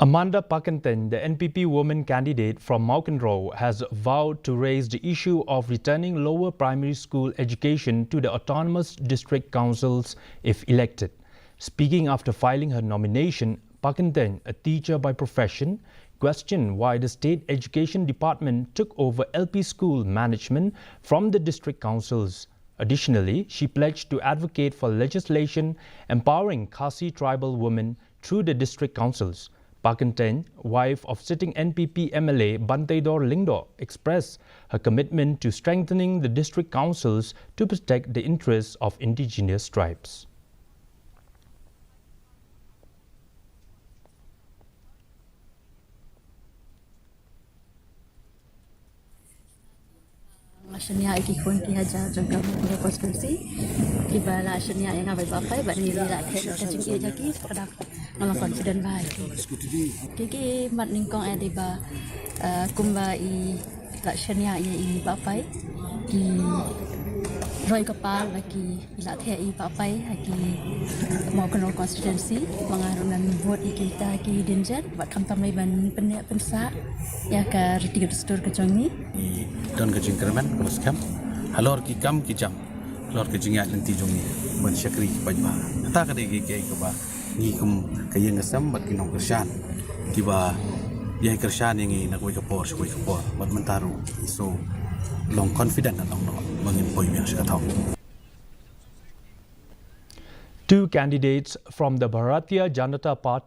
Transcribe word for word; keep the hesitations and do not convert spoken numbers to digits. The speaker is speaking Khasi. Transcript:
Amanda Pakyntein, the N P P woman candidate from Mawkynrew, has vowed to raise the issue of returning lower primary school education to the autonomous district councils if elected. Speaking after filing her nomination, Pakyntein, a teacher by profession, questioned why the state education department took over L P school management from the district councils. Additionally, she pledged to advocate for legislation empowering Khasi tribal women through the district councils. Pakyntein, wife of sitting N P P M L A Banteidor Lyngdoh, expressed her commitment to strengthening the district councils to protect the interests of indigenous tribes. Nga shaniah ïa ki khun ki hajar jong ka Mawkynrew constituency kiba la shaniah ïa nga bad i Bah Pai, bad ngi la theh ka jingïeit ïa ki, ka dang nga long confident bha ïa ki. Ki ki mat nyngkong eh dei ba, eh, kumba i la shaniah ïa i Bah Pai, ki roi kyrpad ba ki la theh i Bah Pai ha ki Mawkynrew constituency, ba nga ruh ngan vote ïa kita ki dien jet, bad khamtam lei ban pynneh pynsah ïa ka riti ka dustur ka jong ngi. I don ka jingkyrmen kaba skhem halor ki kam ki jam, halor ka jingïaid lynti jong ngi ban shakri paidbah. Kata ka dei ka kiei kaba ngi kum ka ïing ka sem bad ki nongkyrshan kiba ïai kyrshan ïa ngi na kawei ka por sha kawei ka por, bad mynta ruh ngi sngew long confident na nongno ba ngin poi biang sha ka thaw. Two candidates from the Bharatiya Janata Party